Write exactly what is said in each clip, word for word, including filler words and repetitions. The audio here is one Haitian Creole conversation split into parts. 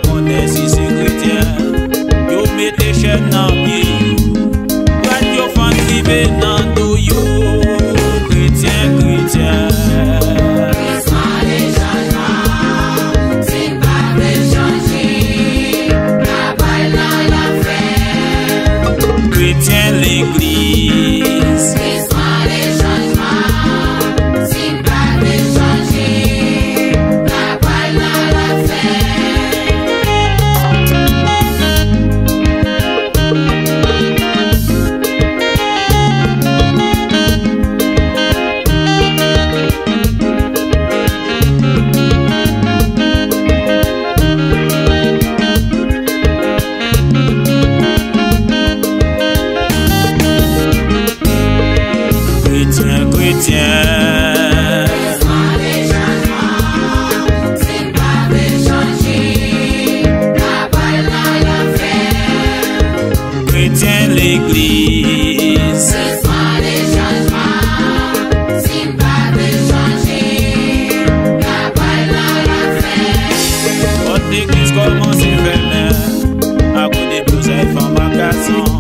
Konnen si se kretyen, yo mete chèn nan pye yo. Rad yo fann rive nan do yo. Kretyen, kretyen. Kretyen, legliz. Kretyen, legliz. Kretyen, kretyen. Kretyen, legliz. Pòt legliz kòmanse fèmen akoz de blozay fanm ak gason.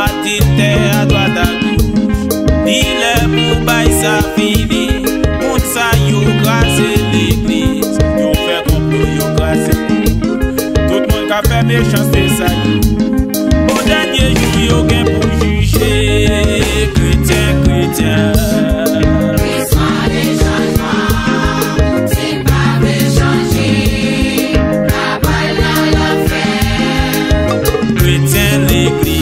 Adiltè adwat agouch, li lè pou bagay sa fini. Moun sa yo kraze legliz, yo fè konplo, yo kraze kou. Tout moun k ap fè mechanste sa yo, o dènye jou yo gen pou jije. Kretyen, kretyen. Kretyen, legliz.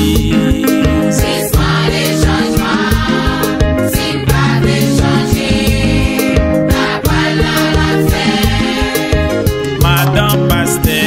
Madanm pastè.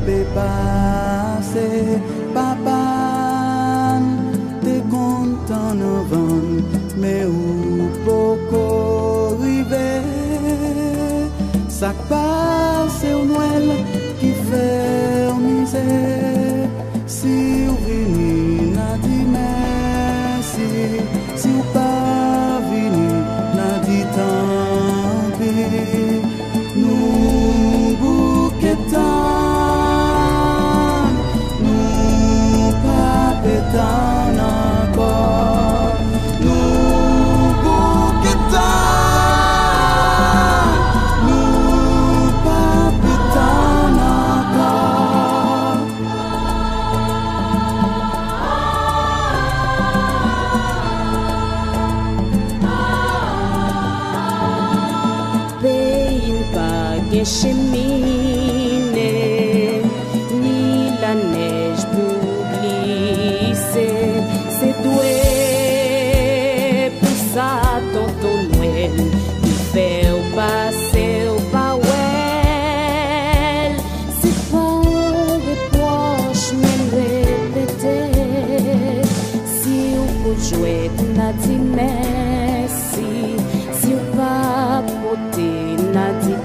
Te pase, papa n te kontan nan vann, men ou poko rive. Sa k pase w, Nwèl, ki fè w mize? Si w vini, n a di mèsi. Si w pa vini, n a di tanpi. Nou bouke tann, nou pa pe tann ankò. Nou bouke tann, nou pa pe tann ankò. Peyi n pa gen chemine, ni lanèj pou glise. Se dwe pou sa, tonton Nwèl, ki fè w pase w pa wè l. Se pa yon repwòch, men repete. Si w pot jwèt, n a di mèsi. Si w pa pote, n a di